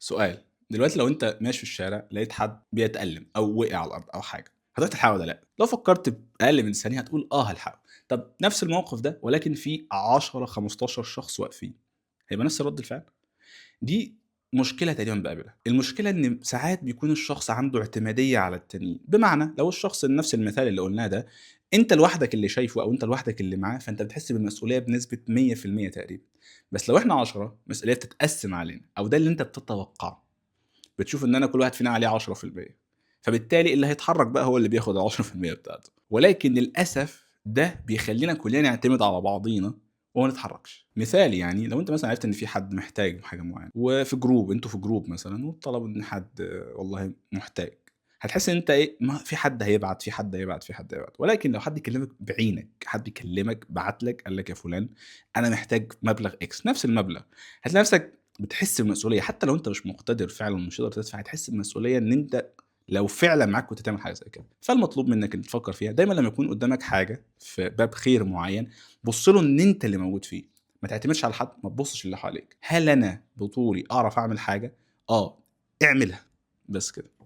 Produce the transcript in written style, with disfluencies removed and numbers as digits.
سؤال، دلوقتي لو أنت ماشي في الشارع لقيت حد بيتألم أو وقع على الأرض أو حاجة، هتروح تلحقه والّا لأ؟ لو فكرت بأقل من ثانية هتقول آه هالحقه. طب نفس الموقف ده ولكن في 10، 15 شخص واقفين، هيبقى نفس رد الفعل؟ دي مشكلة تقريبًا باقابلها. المشكلة إن ساعات بيكون الشخص عنده اعتمادية على التانيين، بمعنى لو الشخص نفس المثال اللي قلناه ده، أنت لوحدك اللي شايفه أو أنت لوحدك اللي معاه، فأنت بتحس بالمسؤولية بنسبة 100% تقريبًا. بس لو إحنا 10 المسؤولية بتتقسم علينا، أو ده اللي أنت بتتوقعه. بتشوف إن أنا كل واحد فينا عليه 10%، فبالتالي اللي هيتحرك بقى هو اللي بياخد ال10% بتاعته. ولكن للأسف ده بيخلينا كلنا نعتمد على بعضينا وما نتحركش. مثال يعني لو انت مثلا عرفت ان في حد محتاج حاجة معينة وفي group، انتوا في group مثلا، وطلب ان حد والله محتاج، هتحس ان انت ايه، ما في حد هيبعت، في حد هيبعت، في حد هيبعت. ولكن لو حد كلمك بعينك، حد كلمك بعت لك قال لك يا فلان انا محتاج مبلغ X، نفس المبلغ، هتلاقي نفسك بتحس بالمسؤولية حتى لو انت مش مقتدر فعلا ومش تقدر تدفع، هتحس بالمسؤولية ان انت لو فعلا معاك كنت تعمل حاجة زي كده. فالمطلوب منك ان تفكر فيها دايما لما يكون قدامك حاجة في باب خير معين، بص له ان انت اللي موجود فيه، ما تعتمدش على حد، ما تبصش اللي حواليك. هل انا بطولي اعرف اعمل حاجة؟ اعملها بس كده.